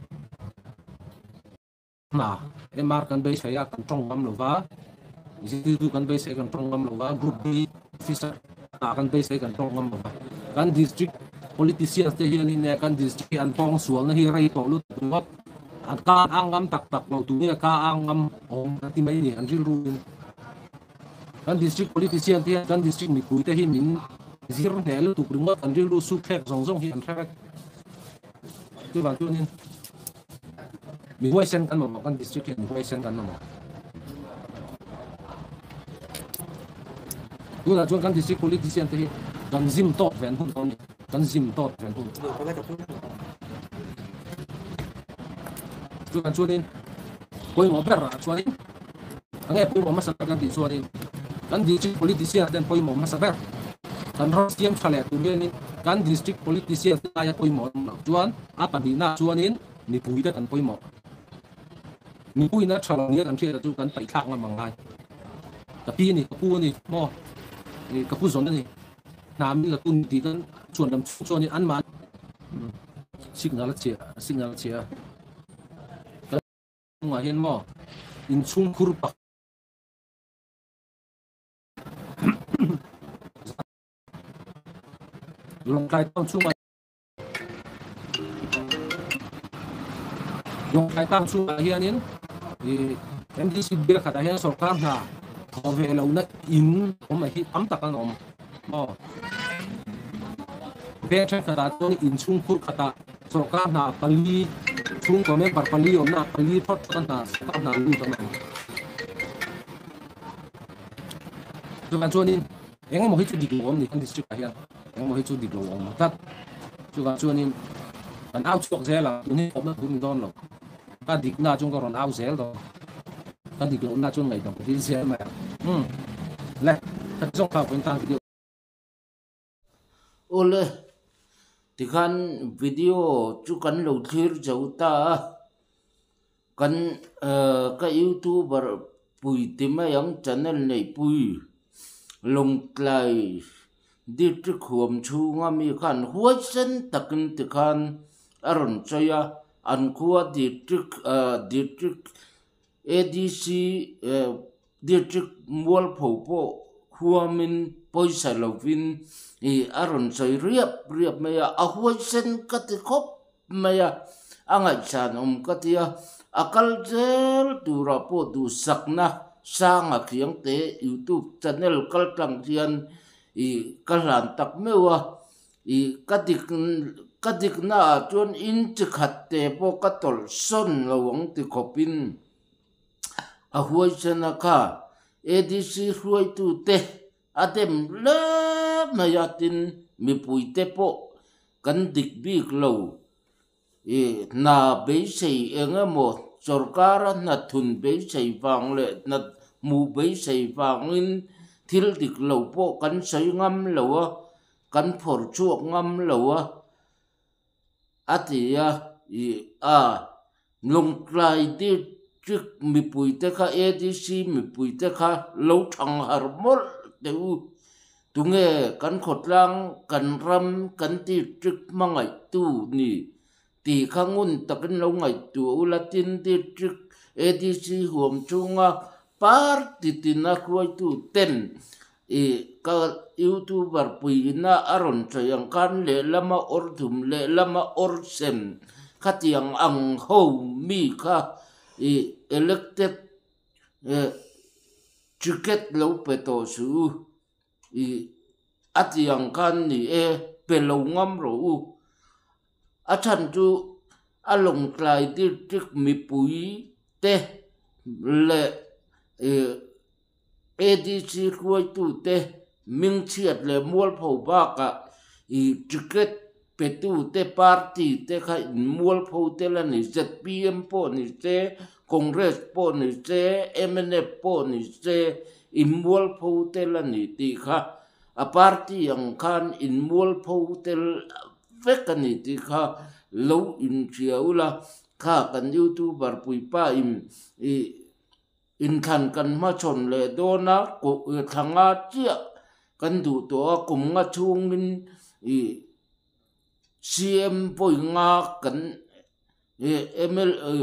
Hna MR kan beisei a kan tawng ngam lova, zirtirtu kan beisei kan tawng ngam lova, Group B officer hna kan beisei kan tawng ngam lova. Kan district politicians te hianin e kan district hi an tawng sualna hi rei tawh lutuk ringawt. An ka ang ngam tak tak lo tunge ka ang ngam awm an ti mai a ni an rilru in. Kan district politician te hian kan district mipui te hi min zir hneh lutuk ringawt an rilru sukthlek zawng zawng hi an hre vek. Chuvang chuanin Mi huaisen kan mamawh, kan district hian mi huaisen kan mamawh. Tunah chuan kan district politician te hi kan zim tawk ve an hun tawh a ni, kan zim tawk ve an hun. Chuvang chuanin pawimawh ber ah chuanin enge pawimawh hmasa ber kan tih chuanin kan district politician ten pawimawh hmasa ber kan ram siam tha leh tur hianin kan district politician te aia pawimawh an awm loh chuan a pahnihna chuanin Mipui te kan pawimawh. Mipuiin a tha lo nia kan hriat ah chu kan paihthlak ngam ang ngai. Ka pi a ni, ka pu a ni maw, ka pu zawn a ni, hna min la tun tih kan chuan lam chhung chuan in anmahni signal a chhia, signal a chhia. Kan chungah hian maw inchhungkhur pakhat Lawngtlai town chhungah Lawngtlai town chhungah hianin ih MDC bial khatah hian sorkar hna thawh ve lohna in awm hi tam tak an awm maw. Veng thenkhatah chuan inchhung phur khatah sorkar hna pali chhungkaw member pali awmna pali phawt phawt a hna sorkar hna lut an awm. Chuvang chuanin eng emaw hi chu dik lo awm ni kan district ah hian. Engmaw hi chu dik lo awm tlat. Chuvang chuanin kan au chhuak zel a, tun hi thawhna tur ni dawn lo. Ka dikna chuan ka rawn au zel dawn. Ka dik lohna chuan ngaihdam ka dil zel mai a. Umm. Le, ka ti zawng kha vawiin tan video. Awle. Tikhan video chu kan lo thlir zo ta a, kan ka youtuber pui ti mai ang channel neihpui Lawngtlai District huam chhunga mi khan huaisen takin tikhan a rawn sawi a, an khua District District ADC District Mualpho pawh huamin pawisa lovin ih a rawn sawi riap riap mai a, a huaisen ka ti khawp mai a, a ngaihsan awm ka ti a, a kal zel turah pawh duhsakna sanga khiang te youtube channel kal tlang hian ih ka hlan tak meuh a. Ih, ka dik, ka dikna ah chuan in chi khat te pawh ka tawlh sawn lo ang ti khawpin a huaisen a kha. ADC hruaitu te a dem hle mai a, tin mipui te pawh kan dik bik lo. Ih, hna beisei eng emaw sorkara hna thun beisei vang leh hna hmuh beisei vangin thil dik lo pawh kan sawi ngam lo a. Kan phawrh chhuak ngam lo a, a ti a, ih a Lawngtlai District mipuite kha ADC mipuite kha lo thang har mawlh teh u, tunge kan khawtlang kan ram kan district hmangaihtu ni tih kha ngun takin lo ngaihtuah ula tin District ADC huam chhunga party tina hruaitu ten ih ka youtuber puiina a rawn sawi ang khan lehlama awr dum lehlama awr sen khatiang ang ho mi kha ih elected ticket lo pe tawh suh u. Ih, a ti ang khan ni e, pe lo ngam rawh u. A chhan chu a Lawngtlai District mipui te leh ih ADC hruaitu te hmingchhiat leh mualpho bakah ih ticket petu te party te kha in mualpho tel a ni. ZPM pawh ni se, Congress pawh ni se, mnf pawh ni se in mualpho tel a ni tih kha a party ang khan in mualpho tel vek a ni tih kha lo inhria ula kha kan youtuber puipa in ih Inthlan kan hmachhawn leh dawn a, thla nga chiah kan duh tawh a, kum nga chhungin ih CM vawi nga kan ih mla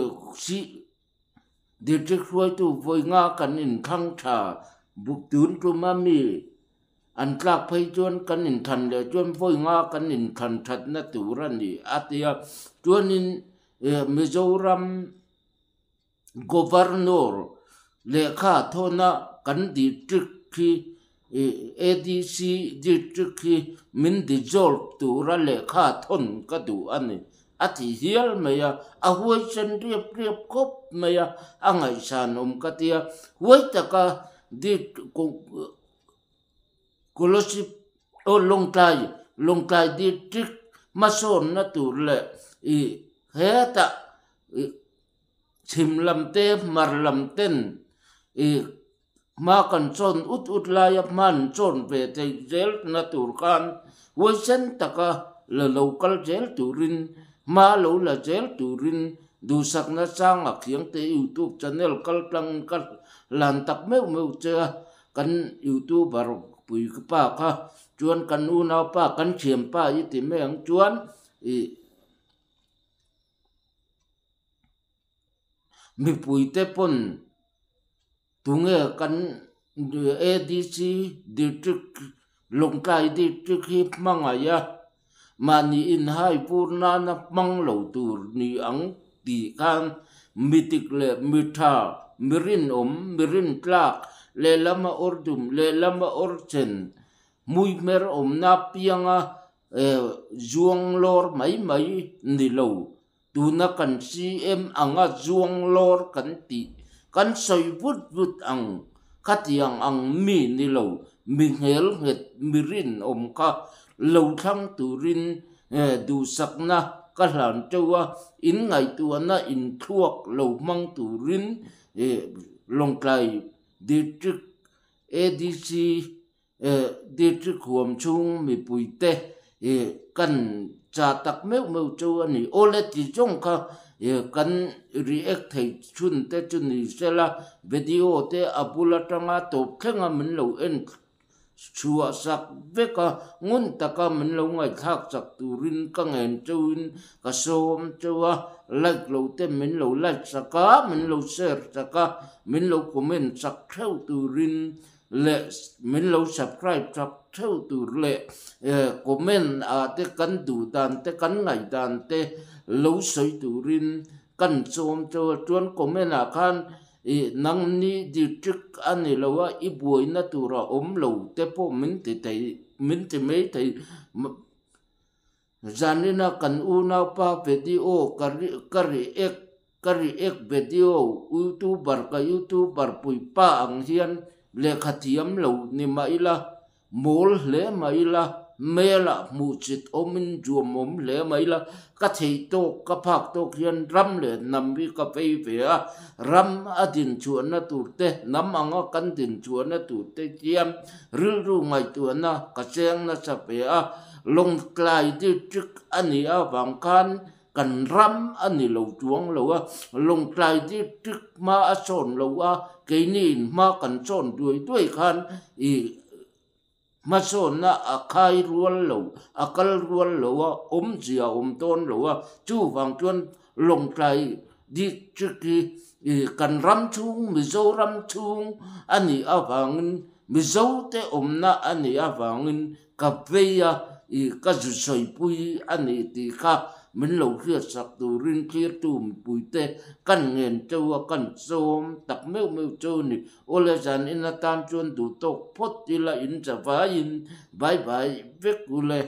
district hruaitu vawi nga kan inthlang tha buk tun tum a mi an tlak phei chuan kan inthlan leh chuan vawi nga kan inthlan thatna tur a ni a ti a, chuanin ih Mizoram. Governor lehkha thawna kan district hi ADC district hi min dissolve tura lehkha thawn ka duh a ni a ti hial mai a, a huaisen riap riap khawp mai a, a ngaihsan awm ka ti a, huai taka Kolasib aw Lawngtlai Lawngtlai district hmasawnna tur leh ih hetah ih Chhim lam te hmar lam ten ih hma kan chawn ut ut laia hma an chawn ve theih zel na tur khan huaisen taka la lo kal zel turin hma lo la zel turin duhsakna sanga khiangte youtube channel kal tlang ka hlan tak meuh meuh che a kan youtuber pui ka pa kha chuan kan unaupa kan thianpa i ti mai ang chuan ih Mipuite pawn tunge kan ADC District Lawngtlai District hi hmangaih a, mahni inhai vur nana hmang lo tur ni ang tih khan mi dik leh mi tha, mi rinawm, mi rintlak, lehlama awr dum, lehlama awr chen, hmuihmer awmna pianga Zuang lawr mai mai ni lo, tuna kan CM anga zuang lawr kan tih kan sawi vut vut ang, khatiang ang mi ni lo, mi nghel nghet mi rinawm kha lo thlang turin duhsakna ka hlan teuh a, in ngaihtuahna inthluak lo hmang turin Lawngtlai District ADC District huam chhung mipuite Kan cha tak meuh meuh chu a ni. Awle ti zawng kha kan react thei chhun te chu ni sela video te a bul atanga tawp thlenga min lo en chhuah sak vek a, ngun taka min lo ngaihthlak chak turin ka ngen chauhin ka sawm chauh a, like lo te min lo like sak a, min lo share sak a, min lo comment sak theuh turin leh min lo subscribe sak theuh tur leh comment ah te kan duh dan te kan ngaih dan te lo sawi turin kan chawm chauh a, chuan comment ah khan Ih, nangni district a ni lo a, i buaina tur a awm lo te pawh min ti thei, min ti mai thei. Zanina kan unaupa video ka ka react ka react video youtuber ka youtuber puipa ang hian lehkha thiam lo ni mah ila Mawl hle mai la, hmelah hmuh chit awmin zuam awm hle mai la, ka theih tawk, ka phak tawk hian ram leh hnam hi ka vei ve a, ram a din chhuahna tur te, hnam anga kan din chhuahna tur te hian rilru ngaihtuahna ka cheng nasa ve a, Lawngtlai District a nih avang khan kan ram a ni lo chuang lo a, Lawngtlai District hma a sawn lo a, keini in hma kan sawn duai duai khan ih hmasawnna a khai rual lo, a kal rual lo a, awmzia a awm dawn lo a, chuvang chuan Lawngtlai District hi ih kan ram chhung Mizoram chhung a nih avangin Mizote awmna a nih avangin Ka vei a, i ka zu sawipui a ni tih kha min lo hriatsak turin thlirtu mipuite kan ngen cheu a, kan sawm tak meuh meuh cheu a ni. Awle zan in atan chuan duh tawk phawt ila in za vaiin bye bye vek u le.